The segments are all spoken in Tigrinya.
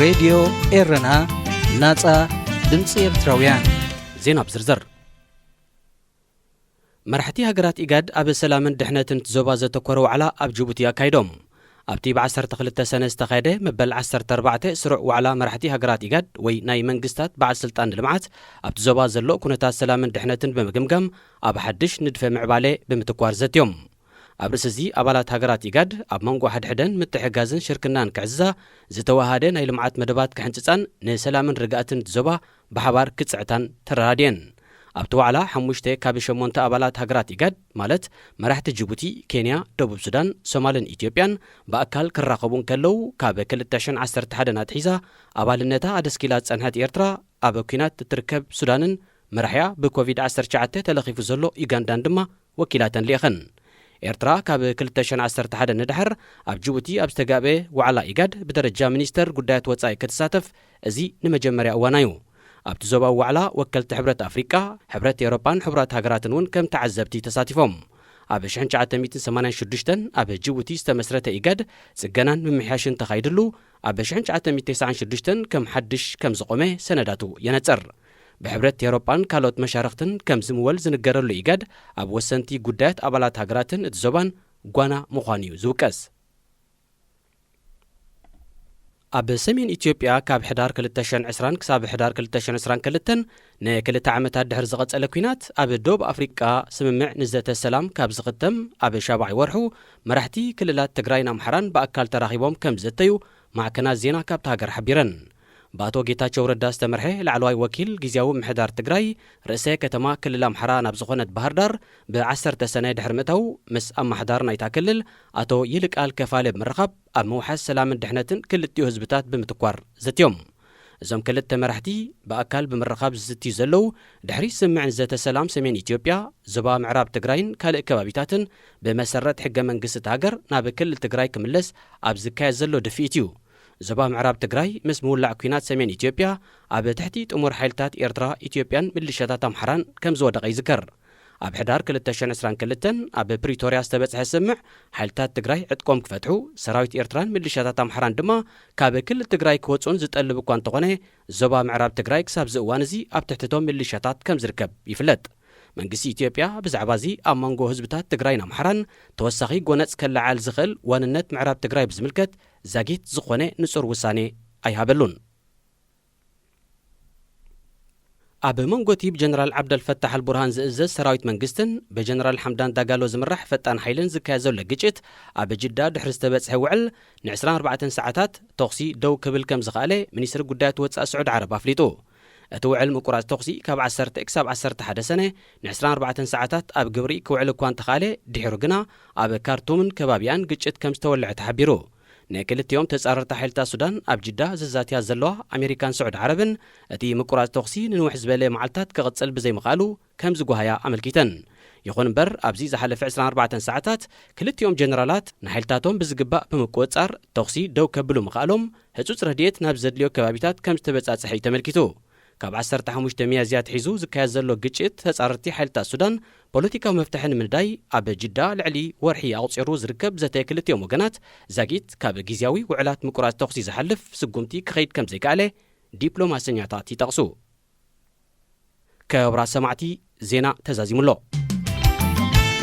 ሬድዮ ኤረና፣ ናጻ ድምጺ ኤርትራውያን። ዜና ብዝርዝር። መራሕቲ ሃገራት ኢጋድ ኣብ ሰላምን ድሕነትን እቲ ዞባ ዘተኮረ ዋዕላ ኣብ ጅቡቲ ኣካይዶም። ኣብቲ ብ ዓሰርተ ክልተ ሰነ ዝተኻየደ መበል ዓሰርተ ኣርባዕተ ስሩዕ ዋዕላ መራሕቲ ሃገራት ኢጋድ ወይ ናይ መንግስታት በዓል ስልጣን ንልምዓት ኣብቲ ዞባ ዘሎ ኩነታት ሰላምን ድሕነትን ብምግምጋም ኣብ ሓድሽ ንድፈ ምዕባለ ብምትኳር ዘትዮም። ኣብ ርእሲ እዚ ኣባላት ሃገራት ኢጋድ ኣብ መንጎ ሓድሕደን ምትሕጋዝን ሽርክናን ክዕዝዛ ዝተዋሃደ ናይ ልምዓት መደባት ክሕንጽጻን ንሰላምን ርግኣትን እቲ ዞባ ብሓባር ክጽዕታን ተረዳድየን። ኣብቲ ዋዕላ ሓሙሽተ ካብ ሸሞንተ ኣባላት ሃገራት ኢጋድ ማለት መራሕቲ ጅቡቲ፣ ኬንያ፣ ደቡብ ሱዳን፣ ሶማልን ኢትዮጵያን ብኣካል ክራኸቡ እንከለዉ፣ ካብ ክልተ ሽሕን ዓሰርተ ሓደን ኣትሒዛ ኣባልነታ ኣደስኪላ ዝጸንሐት ኤርትራ ኣብ ኲናት እትርከብ ሱዳንን መራሕያ ብኮቪድ ዓሰርተ ትሽዓተ ተለኺፉ ዘሎ ዩጋንዳን ድማ ወኪላተን ልኢኸን። ኤርትራ ካብ ክልተ ሽሕን ዓሰርተ ሓደን ንድሕር ኣብ ጅቡቲ ኣብ ዝተጋበ ዋዕላ ኢጋድ ብደረጃ ሚኒስተር ጉዳያት ወጻኢ ክትሳተፍ እዚ ንመጀመርያ እዋና እዩ። ኣብቲ ዞባዊ ዋዕላ ወከልቲ ሕብረት ኣፍሪቃ፣ ሕብረት ኤውሮጳን ሕቡራት ሃገራትን እውን ከም ተዓዘብቲ ተሳቲፎም። ኣብ ሽሕን ትሽዓተ ሚእትን ሰማንያን ሽዱሽተን ኣብ ጅቡቲ ዝተመስረተ ኢጋድ ጽገናን ምምሕያሽን ተኻይድሉ ኣብ ሽሕን ትሽዓተ ሚእትን ተስዓን ሽዱሽተን ከም ሓድሽ ከም ዝቖመ ሰነዳቱ የነጽር። ብሕብረት ኤውሮጳን ካልኦት መሻርኽትን ከም ዝምወል ዝንገረሉ ኢጋድ ኣብ ወሰንቲ ጉዳያት ኣባላት ሃገራትን እቲ ዞባን ጓና ምዃኑ እዩ ዝውቀስ። ኣብ ሰሜን ኢትዮጵያ ካብ ሕዳር ክልተ ሽሕን ዕስራን ክሳብ ሕዳር ክልተ ሽሕን ዕስራን ክልተን ንክልተ ዓመታት ድሕሪ ዝቐጸለ ኲናት ኣብ ደቡብ ኣፍሪቃ ስምምዕ ንዘተ ሰላም ካብ ዝኽተም ኣብ ሻብዓይ ወርሑ መራሕቲ ክልላት ትግራይን ኣምሓራን ብኣካል ተራኺቦም ከም ዘተዩ ማዕከናት ዜና ካብታ ሃገር ሓቢረን። ብኣቶ ጌታቸው ረዳ ዝተመርሐ ላዕለዋይ ወኪል ግዝያዊ ምሕዳር ትግራይ ርእሰ ከተማ ክልል ኣምሓራ ናብ ዝኾነት ባህር ዳር ብዓሰርተ ሰነ ድሕሪ ምእታው ምስ ኣማሕዳር ናይታ ክልል ኣቶ ይልቃል ከፋለ ብምርኻብ ኣብ ምውሓስ ሰላምን ድሕነትን ክልቲኡ ህዝብታት ብምትኳር ዘትዮም። እዞም ክልተ መራሕቲ ብኣካል ብምርኻብ ዝዝትዩ ዘለዉ ድሕሪ ስምምዕ ንዘተ ሰላም ሰሜን ኢትዮጵያ፣ ዞባ ምዕራብ ትግራይን ካልእ ከባቢታትን ብመሰረት ሕገ መንግስቲ እታ ሃገር ናብ ክልል ትግራይ ክምለስ ኣብ ዝካየድ ዘሎ ድፍኢት እዩ። ዞባ ምዕራብ ትግራይ ምስ ምውላዕ ኲናት ሰሜን ኢትዮጵያ ኣብ ትሕቲ ጥሙር ሓይልታት ኤርትራ፣ ኢትዮጵያን ሚሊሻታት ኣምሓራን ከም ዝወደቐ ይዝከር። ኣብ ሕዳር ክልተ ሽሕን ዕስራን ክልተን ኣብ ፕሪቶርያ ዝተበጽሐ ስምምዕ ሓይልታት ትግራይ ዕጥቆም ክፈትሑ፣ ሰራዊት ኤርትራን ሚሊሻታት ኣምሓራን ድማ ካብ ክልል ትግራይ ክወጹን ዝጠልብ እኳ እንተኾነ፣ ዞባ ምዕራብ ትግራይ ክሳብ እዚ እዋን እዚ ኣብ ትሕቲ እቶም ሚሊሻታት ከም ዝርከብ ይፍለጥ። መንግስቲ ኢትዮጵያ ብዛዕባ እዚ ኣብ መንጎ ህዝብታት ትግራይን ኣምሓራን ተወሳኺ ጎነጽ ከለዓዕል ዝኽእል ዋንነት ምዕራብ ትግራይ ብዝምልከት ዛጊት ዝኾነ ንጹር ውሳኔ ኣይሃበሉን። ኣብ መንጎ እቲ ብጀነራል ዓብደልፈታሕ ኣልቡርሃን ዝእዘዝ ሰራዊት መንግስትን ብጀነራል ሓምዳን ዳጋሎ ዝምራሕ ፈጣን ሓይልን ዝካየድ ዘሎ ግጭት ኣብ ጅዳ ድሕሪ ዝተበጽሐ ውዕል ን ዕስራን ኣርባዕተን ሰዓታት ተኹሲ ደው ክብል ከም ዝኸኣለ ሚኒስትሪ ጉዳያት ወጻኢ ስዑዲ ዓረብ ኣፍሊጡ። እቲ ውዕል ምቁራጽ ተኹሲ ካብ ዓሰርተ ክሳብ ዓሰርተ ሓደ ሰነ ን ዕስራን ኣርባዕተን ሰዓታት ኣብ ግብሪ ክውዕል እኳ እንተኸኣለ፣ ድሒሩ ግና ኣብ ካርቱምን ከባቢኣን ግጭት ከም ዝተወልዐ ተሓቢሩ። ንክልቲኦም ተጻረርቲ ሓይልታት ሱዳን ኣብ ጅዳ ዘዛትያ ዘለዋ ኣሜሪካን ስዑዲ ዓረብን፣ እቲ ምቁራጽ ተኹሲ ንንውሕ ዝበለ መዓልታት ክቕጽል ብዘይምኽኣሉ ከም ዝጓሃያ ኣመልኪተን። ይኹን እምበር፣ ኣብዚ ዝሓለፈ ዕስራን ኣርባዕተን ሰዓታት ክልቲኦም ጀነራላት ንሓይልታቶም ብዝግባእ ብምቁጽጻር ተኹሲ ደው ከብሉ ምኽኣሎም፣ ህጹጽ ረድኤት ናብ ዘድልዮ ከባቢታት ከም ዝተበጻጽሐ እዩ ተመልኪቱ። ካብ ዓሰርተ ሓሙሽተ ሚያዝያ ኣትሒዙ ዝካየድ ዘሎ ግጭት ተጻረርቲ ሓይልታት ሱዳን ፖለቲካዊ መፍትሒ ንምንዳይ ኣብ ጅዳ ልዕሊ ወርሒ ኣቑጺሩ ዝርከብ ዘተ ክልቲኦም ወገናት ዛጊት ካብ ግዝያዊ ውዕላት ምቁራጽ ተኹሲ ዝሓልፍ ስጉምቲ ክኸይድ ከም ዘይከኣለ ዲፕሎማሰኛታት ይጠቕሱ። ክቡራት ሰማዕቲ፣ ዜና ተዛዚሙ ኣሎ።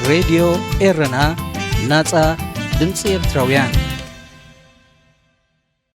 ሬድዮ ኤረና፣ ናጻ ድምጺ ኤርትራውያን።